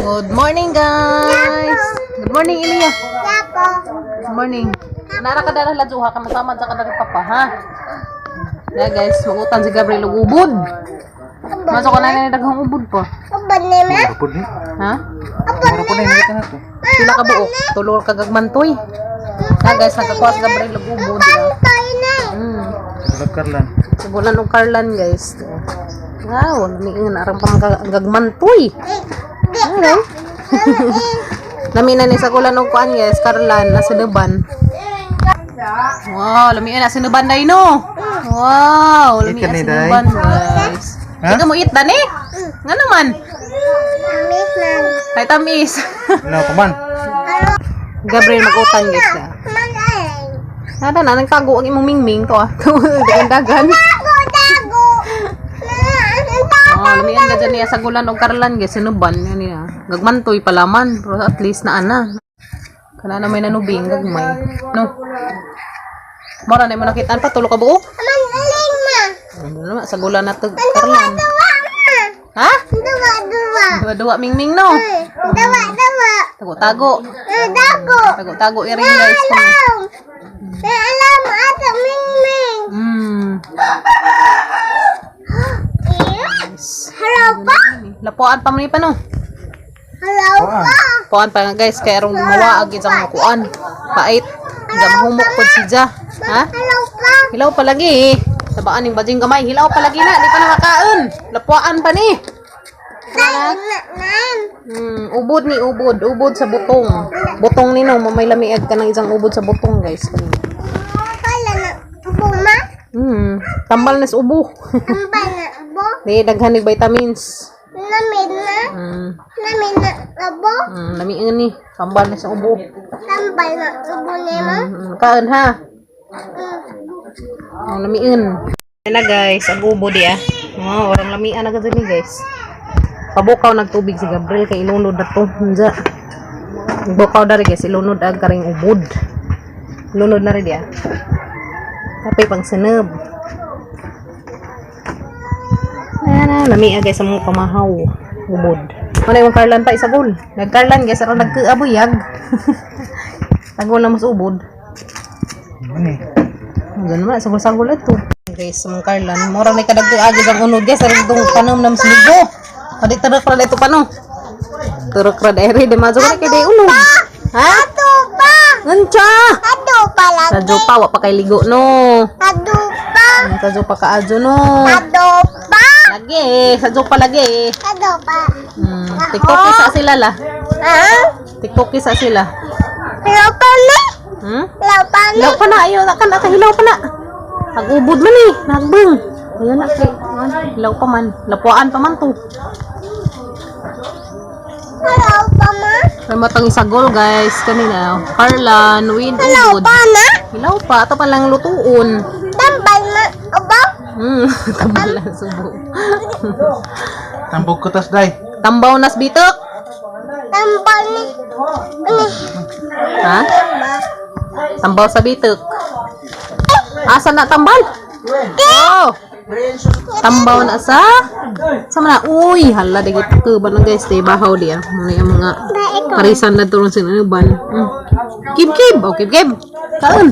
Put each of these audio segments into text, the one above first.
Good morning, guys! Good morning, Ilya. Good morning. Nara ka dala lajuha ka masama sa kadang papa, ha? Yeah, guys, magutan si Gabriel og ubod. Masok ka na ni daghang ubod pa. Mura po ni. Ha? Mura po na yung na to. Pila ka buok? Tulor ka gagmantoy. Yeah, guys, nagkakuha si Gabriel og ubod. Yeah. Sulod Karlan. Sibulan og Carlan, guys. Wow, lami nga arang pa gagmantoy. Okay. Lami na ni sa kulan og kuan, guys, Carlan nasa deban. Wow, lami na sinuban day no. Wow, lami Eat ka na ni, Day. sinuban, guys. Ha? Ikaw mo eat dani? Nga naman. Ay tamis. Ano pa man? Gabriel magutan, guys na. Nada na nagtago ang imong mingming to ah. Dagan-dagan. Oh, lamian ka dyan niya sa gulan og karlan guys, sinuban yan niya. Gagmantoy pala man, pero at least na ana. Kana na may nanubing gagmay. No. Mora na mo nakitaan pa tulo ka buok. Ano naman sa gulan na tag karlan. Ha? Duwa-duwa mingming no. Tago-tago. Tago-tago iring guys. Lapuan pa man ni pa no. Puan pa nga guys, kaya rong gumawa ag isang makuan. Pait. Diya mahumok pod si Ja. Ha? Hilaw pa lagi eh. Sabaan ning bajing gamay, hilaw pa lagi na, di pa na makaon. Lapuan pa ni. Ubod ni ubod, ubod sa butong. Butong ni no, mamay lamiag ka ng isang ubod sa butong, guys. Tambal na sa ubo. Di daghan ni vitamins. Lamian ni. Tambal na sa ubo. Kaon ha. Ang lamian. Ayan na guys, ang ubo di ah. Oh, orang lamian na ni guys. Pabukaw nagtubig si Gabriel kay ilunod na to. Unsa? Bukaw dari guys, ilunod ang karing ubod. Ilunod na rin di ah. Kapay pang sinub. Ayan na, lamia guys sa mga pamahaw. Ubod. Ano yung karlan pa isagol? Nagkarlan guys, aron nagkaabuyag. Tagol na mas ubod. Ano eh? Ganun na, sagol-sagol ito. Guys, sa mga karlan, mura na kadagto agad ang unod guys, aron itong panom na mas ligo. Pwede tarok ra ito pano. Turok ra dere, di mazo ka kay day unod. Ha? Unsa? Sadyo pa, wa pa kay ligo no. Sadyo pa kaadyo no. Lagi, sadyo pa lagi. TikTok isa sila la. TikTok isa sila. Hilaw pa na, ayaw na ka na, hilaw pa na. Nag-ubod man eh, nagbang. Ayun na, kay, hilaw pa man. Lapuan pa man to. May matang isagol guys, kanina. Carlan, with ubod. Hilaw pa, ito pa lang lutuon. Tambal lang subo. Tambog ko tas day. Tambaw nas bitok. Ha? Tambaw sa bitok. Asa na tambal? Oh. Tambaw na sa sa mga uy hala dagit ko ba na guys day bahaw di ah mga yung mga karisan na turong sinanuban. Kib kib, oh kib kib. Kaon.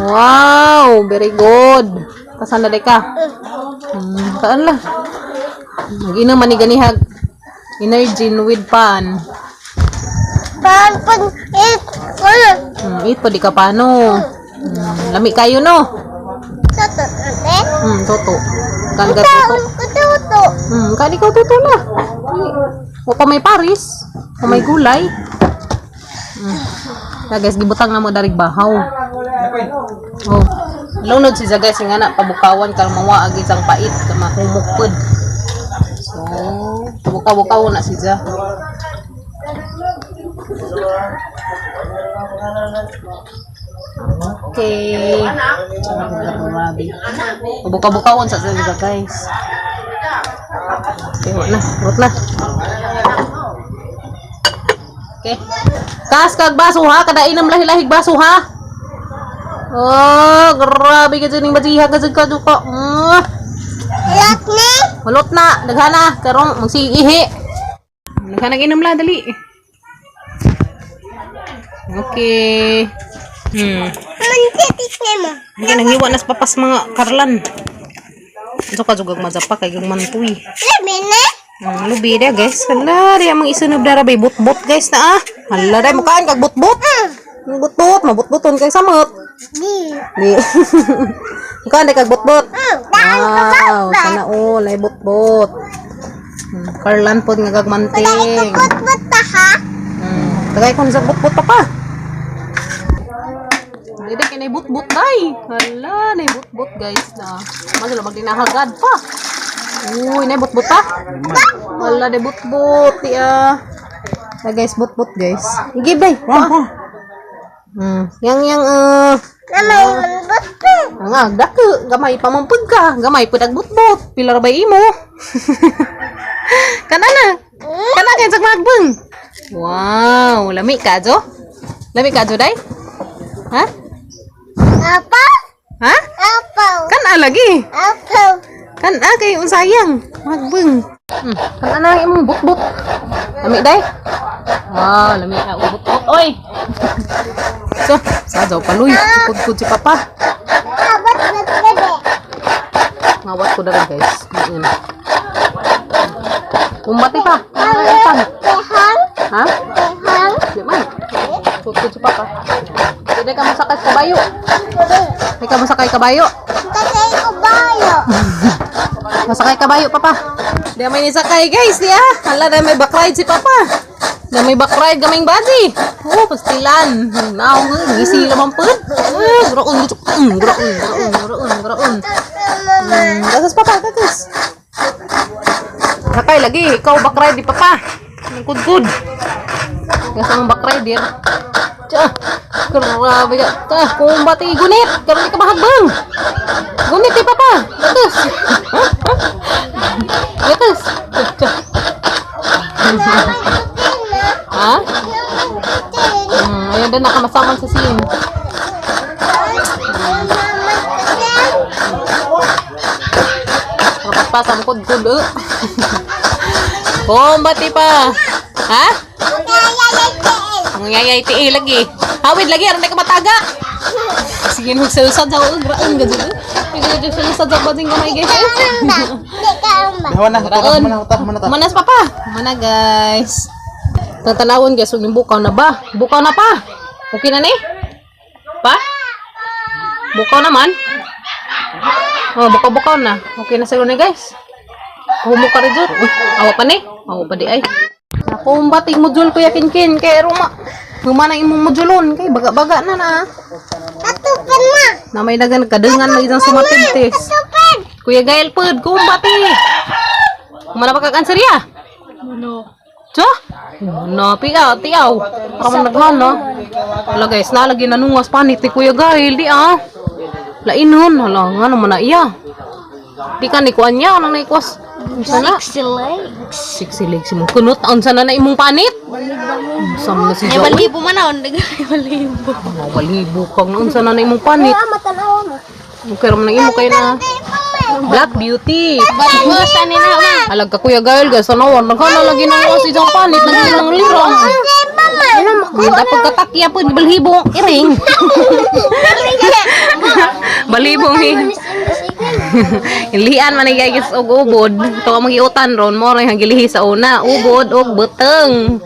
Wow, very good. Tasan na day ka. Kaon lah. Mag-inom man ni ganihag energy with pan. Ito di ka paano. Lami kayo no. Toto. Kan ka toto. Kan ikaw toto na. Dili. Wa pa may paris, wa may gulay. Ya guys, gibutang na mo darig bahaw. Oh. Lunod si guys nga na pabukawan kang mawa ag isang pait ka mahumok pud. So, bukaw-bukaw na si Ja. Okay. Bukaw-bukawon sa sa guys. Okay, wala na. Wala na. Okay. Kas kag baso ha, kada inom lahi-lahig baso ha. Oh, grabe ka dyan yung bajiha ka dyan ka dyan ka. Hulot na, daghana, karong magsiihi. Daghan ang inom la, dali. Okay. Hindi nanghiwa nas papas mga karlan. Ito ka jugag mazapa kay gang mantuy. Lubi dia, guys. Hala, di amang isunob dara bay bot-bot, guys, na ah. Hala, day mukaan kag bot-bot. Bot-bot, mabot-boton kay samot. Di. Mukaan day kag bot-bot. Wow, sana all ay bot-bot. Karlan pod nga gagmanting. Tagay ko sa bot-bot pa. Hindi kay nay bot-bot day. Hala, nay bot-bot, guys, na. Masala magdinahagad pa. Uy, nay bot-bot pa. Hala, nay bot-bot di ah. Na guys, bot-bot, guys. Give day. Wah. Yang yang eh nga, dako, gamay pa man pud ka. Gamay pud ag bot-bot. Pila ra bay imo? Kana na. Kana kay sa magbeng. Wow, lami ka jo? Lami ka jo day? Ha? Ha? Kan lagi. Kan kay unsayang magbeng. Kan ana ang imong bot-bot. Lami day. Wow, lami na og bot-bot oy. So, sa daw paloy, kudkud si papa. Ngawat ko dara, guys. Ayun. Kumbati pa. Ano? Ha? Di man. Kudkud si papa. Pwede ka masakay sa kabayo. Pwede ka masakay kabayo. Masakay kabayo, papa. Di may nisakay, guys, di ah. Hala, di may backride si papa. Di may backride kaming body. Oh, pastilan. Naong, gisi lamang pud. Eh, graon, graon, graon, graon, graon. Gagas, papa, gagas. Sakay lagi, ikaw backride di papa. Ang Kudkud. Gas ang backride dir. Tsa, grabe ka. Ta, kumbati gunit. Karon di ka mahagbang. Gunit di papa. Gagas. Gagas. Tsa, tsa. Ha? Ayun din nakamasaman sa scene. Rapat pa sa kudkud. Eh. Kumbati pa. Ha? Ang yayay ti lagi. Hawid lagi aron ka mataga. Sige nung sa usad sa graon gud. Sige sa usad sa bading gamay, guys. Hawa na, Graon. mana ta, mana ta. Manas papa. Mana, guys. Tatanawon, guys, ug bukaw na ba? Bukaw na pa. Okay na ni? Pa? Bukaw naman. Oh, bukaw-bukaw na. Okay na siguro ni, guys. Humo ka rin. Uy, awa pa ni. Awa pa di ay. Ako bating module ko yakin kin kay ruma. Huma na imong modulon kay baga-baga na na. Na may dagan kadengan may isang sumatibtis. Kuya Gael pud kumbati. Kumana pa kag answer ya? No. Cho? No, piaw, tiaw. Para man naghan no. Hala guys, nalagi nanungas panit ni Kuya Gael di ah. Lainon, hala nga naman na iya. Di ka ni kuan niya, anong naikwas? Unsa na? Sexy legs mo. Kunot, unsa na na imong panit? Unsa man na si Joey? Balibo man ako, balibo. Mga walibo kang na unsa na na imong panit. Okay ra man ang imo kay na Black Beauty. Balibo sa nina ma. Alag ka Kuya Gael, guys, ano, naghala lagi nang si isang panit, naging ng lirang. Dapat katakya po, balhibo ang iring. Balibong eh. Ilian man ay guys og ubod. Ito ang magiutan ron mo rin ang gilihi sa una. Ubod og buteng.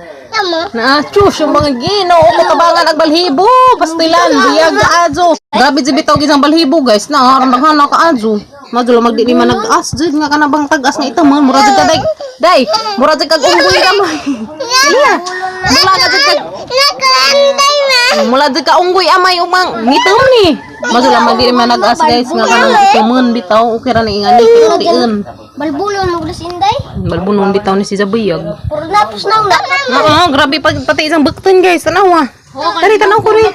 Na chus yung mga Ginoo ko tabangan ag balhibo. Pastilan biyag ajo. Grabe jud bitaw gisang balhibo, guys. Na aron daghan ka ajo. Madulo magdi ni man nag-as jud nga kana bang tag-as nga itam man mura jud ka day. Day, mura jud kag unggoy ka man. Iya. Mula ka jud kag Mula jud ka unggoy amay umang ngitom ni. Madulo magdi ni man nag-as, guys, nga kanang itamon bitaw okay ra na ingani tiun. Balbulo mo gulas inday. Balbunon bitaw ni si Zabiyag. Puro napos na una. Oo, grabe pag pati isang bukton, guys. Tanawa. Dali, tanaw ko rin.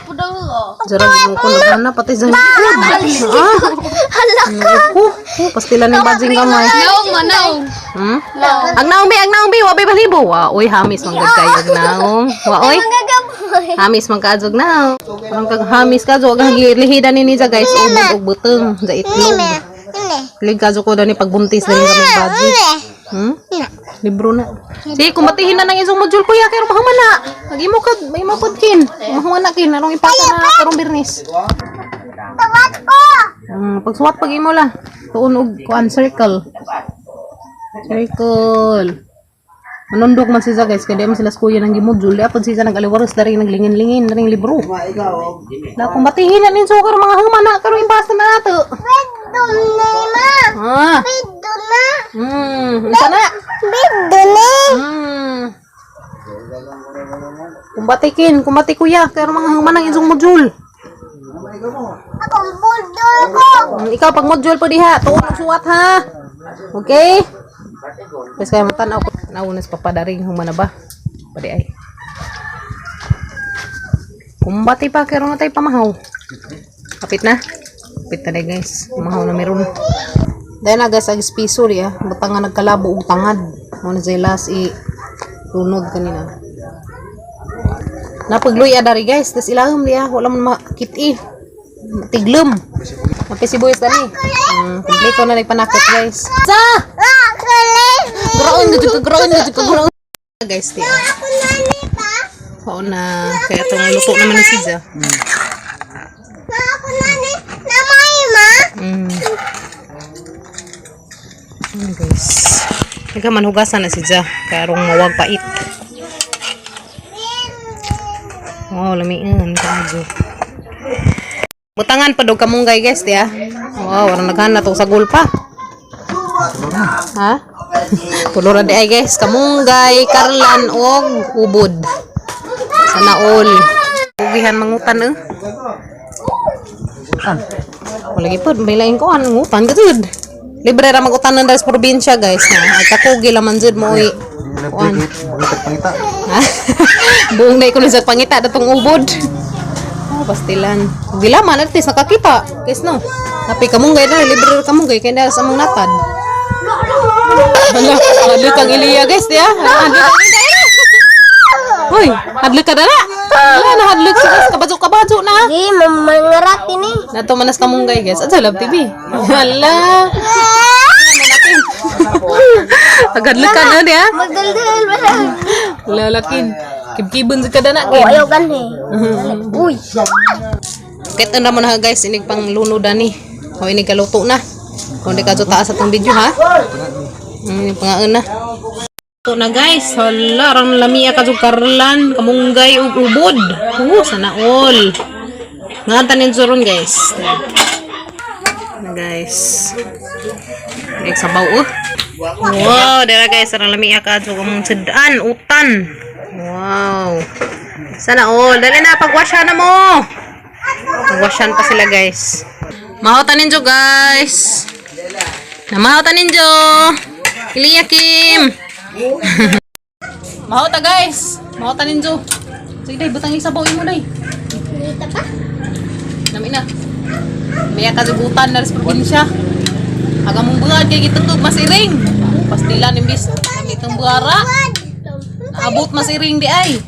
Zara mo ko nagana pati isang Ah. Hala ka. Oh, pastilan ni bajing gamay. Naong manaong. Ang naong bi, ang naong bi, wa bay balibo. Wa oy hamis man gud kayo ag naong. Wa oy. Hamis man kaadjog naong. Parang kag hamis ka jud ang gilihidan ni niya, guys, ubod og buteng sa itlog. Lig kadyo ko dani pagbuntis dani kami baji. Hmm? Na. Libro na. Sige, kumatihin na ng isang module, kuya. Kaya mahuman na. Mag-imo ka, may mapudkin. Mahuman na kin. Anong ipasa na karong Birnis. Tawad ko! Pagsuwat pag imo la. Tuon og kuan circle. Circle. Manundok man siya, guys, kay di man sila sa kuya nang gimodule. Di apod siya nag-aliwaros dari naglingin-lingin daring libro. Na kumbatihin na ninyo karon mga human na karon ipasa na nato. Bidon na, ma! Ah. Bidon na! Unsa na? Bidon na! Kumbatikin, kumbati kuya, karon mga human ang isang module. Akong buldol ko! Ikaw pag module po diha, tuon og suwat ha. Okay? Guys, kaya matanaw ko. Tanaw na sa papadaring human na ba? Pwede ay. Kumbati pa, kaya na tayo pamahaw. Kapit na. Kapit na rin, guys. Pamahaw na meron. Dahil na guys, ang piso riya. Butang nga nagkalabo og tangad. Mo na siya last i lunod kanina. Napagluya dari guys, tas ilahom niya, wala man makit-i. Tiglom. Mapi sibuyas dani. Kompleto na nagpanakot guys. Sa! Ah, kulit! Groon, gud ka groon, gud ka groon. Guys, di. Ako na ni pa! Oo na, kaya itong luto naman ni Siza. Na ako na ni! Na may ma! Guys. Ikaw man hugasan na si Ja. Kaya rong mawag pait. Oh, lamian kaadyo. Butangan pa daw kamunggay guys, di ah. Wow, warang naghan na tong sagol pa. Ha? Tulo ra di ay guys, kamunggay, karlan og ubod. Sana all. Ugihan mangutan eh. Wala gyud may lain ko an ngutan gud. Libre ra mag-utan ng sa probinsya guys na. Ay kakugi la man jud mo kuan. Pangita. Ha? Buong na ko sa pangita datong ubod. Oh, pastilan. Dila man at least nakakita. Guys no. Napi kamunggay na libre ra kamunggay kay dara sa among natad. Hala, hadlok kang Iliya guys diya. Hadlok kang Iliya. Hoy, hadlok ka dara. Hala, nahadlok si guys kabajo kabajo na. Di, mamangarap ini. Nato manas kamunggay guys. At sa Love TV. Hala. Agadlok ka na diya. Magdaldal ba siya? Lalakin. Kibkibon sa kadana Oh, kin. ayaw gani. Uy! Kahit na naman ha guys, inig pang luno dani. O inig kaluto na. Kung di ka taas atong video ha. Inig pangaon na. Luto na guys. Hala, rang lamia ka karlan, kamunggay ug ubod. Sana all. Nga tanin suron guys. Na guys. Inig sabaw oh. Wow, dira guys, rang lamia ka among sudan, utan. Wow. Sana all. Dali na, pagwasya na mo. Nagwasyan pa sila guys. Mahota ninyo guys. Namahota ninyo. Iliya Kim. Mahota guys. Mahota ninyo. Sige day, butang isabaw imo day. Dito pa? Nami na. Maya kajugutan na sa probinsya. Aga mong buhat kay gitungtog masiring. Oh, pastilan imbis itong buhara. Naabot masiring di ay.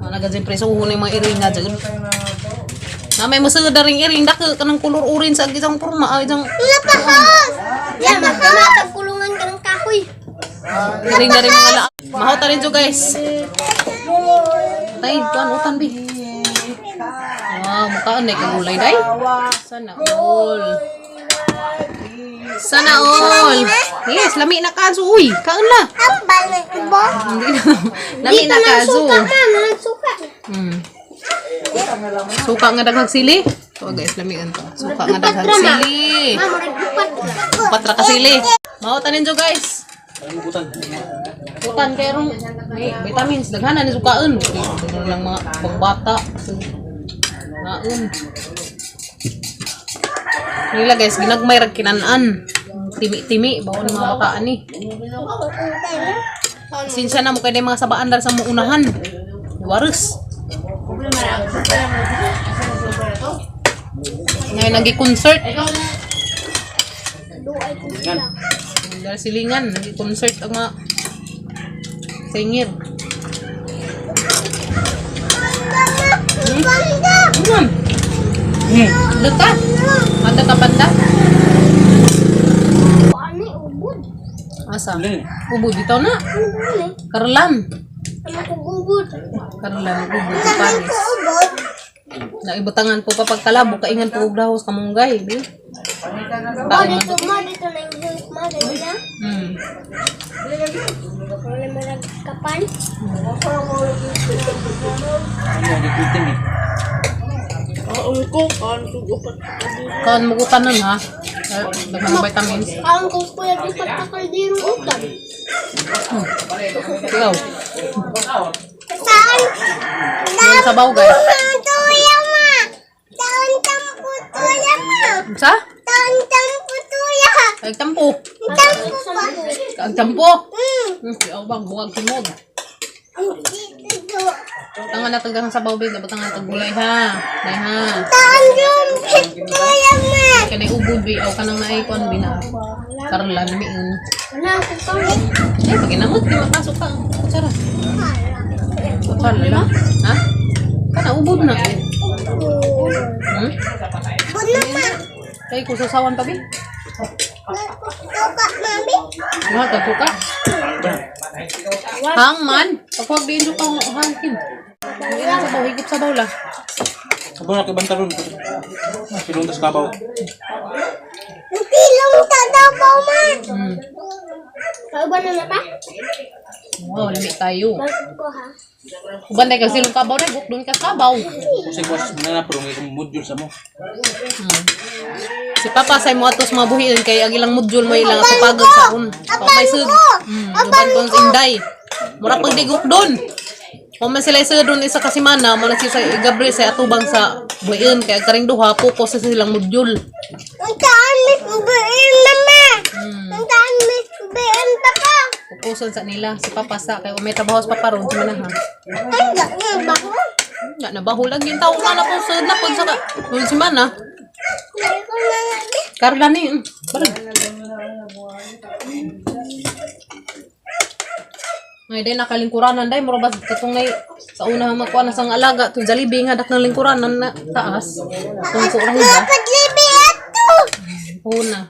Wala ka dyan preso yung mga iring nga dyan. Na may musud na ring iring dako kanang kulor orange sa isang porma ay isang Lapahos! Lapahos! Tagkulungan ka ng kahoy. iring na rin mga la. Mahota rin guys. Tay, kuan utan bi. Wow, mukhaan na kagulay day. Sana all. Sana all. Yes, lami na kaso. Uy, kaon na. Ang balik mo? Hindi na. Lami na kaso. Suka ma, nagsuka. Suka nga daghang sili. So guys, lami to. Suka nga daghang sili. Ma, murag upat. Patra ka sili. Mao tanin jo guys. Utan kay rong may vitamins daghanan ni sukaon. Daghan lang mga pangbata. Ngaon. Nila guys, ginagmay rag kinan-an. Timi-timi bawon mga bataan ni. Sinsya na mo kay mga sabaan dar sa muunahan. Waris. Ngayon nagi-concert. Dahil silingan, nag-concert ang mga singer. Banda! Hmm. Luka. Mata ka banda. Ano ubod? Asa? Ubod bitaw na. Karlan. Ano ko gugod? Karlan ubod panis. Ubod. Naibutangan po papagkalabo, kaingan po og dahos kamunggay, bi. Ma, dito, ma, dito na yung drink, ma, dito na. Wala mo nagkapan. Ano, gipitin eh. Kaon mo ko tanan ha. Daghan ng vitamins. Ang ko po yung upat sa kaldero utan. Ikaw. Saan? Yung sabaw, guys. Tuya, ma. Taon tampo tuya, ma. Sa? Taon tampo tuya. Ay tampo. Tampo pa. Kag tampo. Aw bang buwag timog. Dito. Tangan na tagdahan sa sabaw, bi. Dapat tangan tag gulay ha. Day ha. Taon tampo tuya, ma. Kanay ubod bi aw kanang naay kon bi na. Karlan miun. Wala akong pangit. Ay paginamot di mapasok ka. Kutsara. Kutsara lang. Ha? Kana ubod na. Buno, ma. Kay kusasawan pa bi. Tuka, mami. Nga ka tuka. Hang man. Pagkuwag din ka hangkin. Hindi na sabaw, higop sabaw lang. Sabaw na kay bantaron. Silong tas kabaw. Silong sa dabaw, ma. Kauban na na pa? Wow, lami tayo. Bakit ko, ha? Uban dai ka silong kabaw dai, guk doon ka kabaw. Kasi kwas na na pero ngay module sa mo. Si Papa say mo atos mga buhiin kay ang ilang module mo ilang atupagod sa un. Pamay sud. Uban ko inday. Mura pag diguk doon. Kung man sila isa doon isa ka semana, mo na sila sa Gabriel sa atubang sa buhiin kay ang karing duha focus sa silang module. Ang taan may buin, mama. Ang taan may buin, papa. Fokusan sa nila si Papa sa kay may trabaho sa Papa ron sa ha. Ay, nga ba ko? Nga nabahulag yung tao nga na po sa napod sa ka. Doon si mana. Hindi ko na nga, be. Karla ni. Barag. Ngay day nakalingkuranan day mura ba katong nay sa una makuha na sang alaga to Jollibee nga dak ng lingkuranan na taas. Tungko ra higa. Paglibi ato. Una.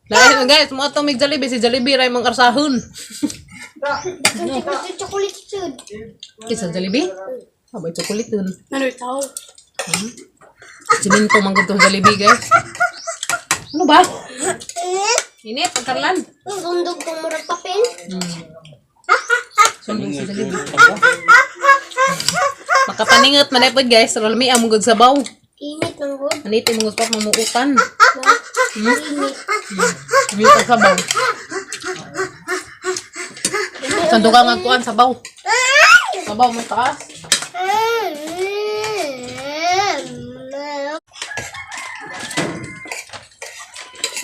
Dahil guys, mo ato mig Jollibee si Jollibee ray mang arsahon. Chocolate, chocolate sud. Kisa Jollibee? Abay chocolate dun. Ano tao? Siminto man gud tong Jollibee guys. Ano ba? Eh, Init pagkarlan. ang sundog kong murag papel. Sundog sa Jollibee. Makapaningot man pod guys, rolmi ang mugod sabaw. Init ng god. Anito mugod pa mamuutan. Init. Init ang sabaw. Sanduka nga kuan sabaw. Sabaw mo taas.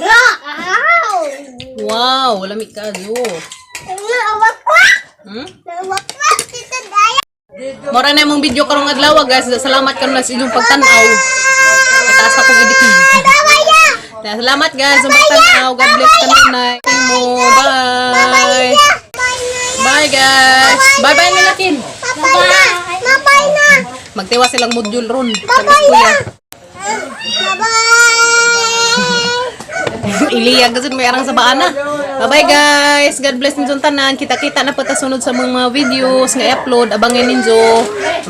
Wow! Wow, lami kaayo. Nawakwak! Hmm? Nawakwak! Tita Daya! Mora na imong video karong adlaw guys. Salamat karon sa inyong pagtan-aw. Itaas na kong edit. Babaya! Salamat guys sa pagtan-aw. God bless kanunay. Mo. Bye. Bye guys. Bye bye nilakin. Babay na! Babay na! Magtiwa silang module ron sa Babay na! eskwela. Babay! Iliyag kasi may arang sa baana. Bye-bye guys. God bless ninyo tanan. Kita-kita na po ta sunod sa mga videos nga i-upload. Abangin ninyo.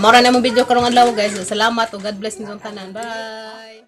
Mora na mong video karong adlaw guys. Salamat o God bless ninyo tanan. Bye.